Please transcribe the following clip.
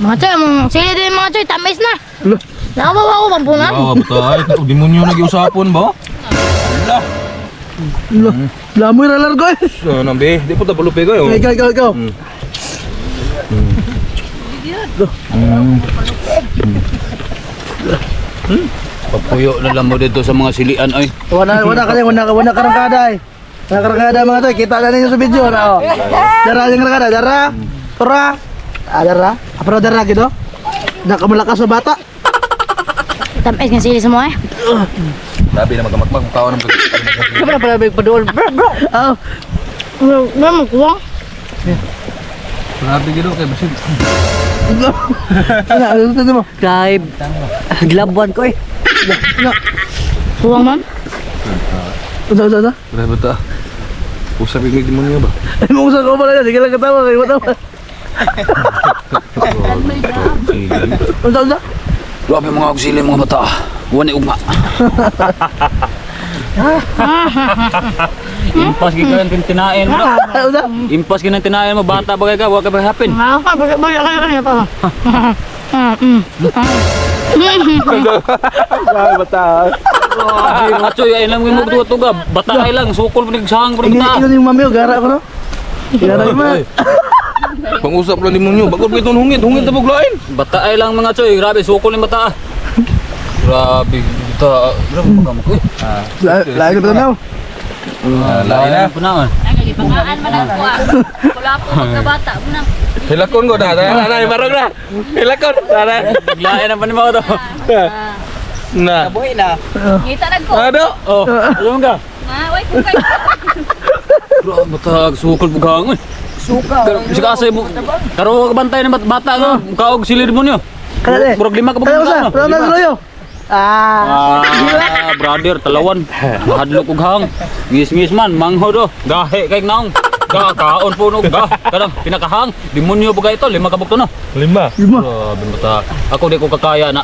Mga choy, ang sili din mga choy, tamis na. Nakabawa ko pampunan. Ah, bata ay, demonyo nagiusapon ba? Ala. Lamoy ra largo eh. So, nambe, di po ta palupi kayo. Ikaw, ikaw, ikaw. Papuyo na lang mo dito sa mga silian ay. Wala wala ka wala wala karangkada eh. Wala karangkada mga toy, kita na ninyo sa video na oh. Dara yung karangkada, dara. Tora. Ah, dara. Ah, pero dara gitu. Nakamalakas sa bata. Tamis ng sili sa mo eh. Sabi na magamakmak mukhaon ng Di ba na pala may paduol bro bro? Oh, Wala mo kuwang. Grabe gid kay basig. ano, ano, ano mo? Kay glabuan ko eh. Kuwang man. Ano, ano, ano? Grabe ta. Usap yung demonyo ba? Ay, mong ko pala yan. Sige lang katawa. Kay matawa. Ano, ano? Grabe mga auxili mga bata. Wani ugma. Impas gid ka ng tinain mo. Ano, ano? Impas gid ng tinain mo bata bagay ka, wa ka ba hapin. Ah, balik balik kayo kayo pa. Ah, Grabe bata. Grabe mga choy, ay lang mo tuwa tuga. Bata ay lang sukol mo nagsahang pero Ingin bata. ingin yung mami, oh, gara ko no? Gara ko man. Pangusap lang demonyo. Bagod ba itong hungit? Hungit na buglain. Bata ay lang mga choy, grabe sukol ni bata. Grabe bata, grabe magamok eh. Lain ko na. Lain na. Punaon. Gipangaan man ang kuha. Wala po pagkabata mo na. Hilakon ko na. Na, na, barog na. Hilakon. Na, na. Lain na pa ni mga to. Na. Buhi na. Ngita nag ko. Ano? Oh, alam ka. Ma, way ko kay. Grabe bata, sukol bugangon. Suka. Sika asa mo. Karo ka bantay ng bata nga, kaog sili demonyo. Kada eh. Murag lima ka Kada usa, ba? wala na royo. Ah. Ah, brother, talawan. Mahadlok og hang. Ngis-ngis man, mangho do. Gahe kay naong. Ga kaon po no ga. Kanang pinakahang demonyo ba ito lima ka bukto no. Lima. Lima. Grabe bata. Ako di ko kakaya na.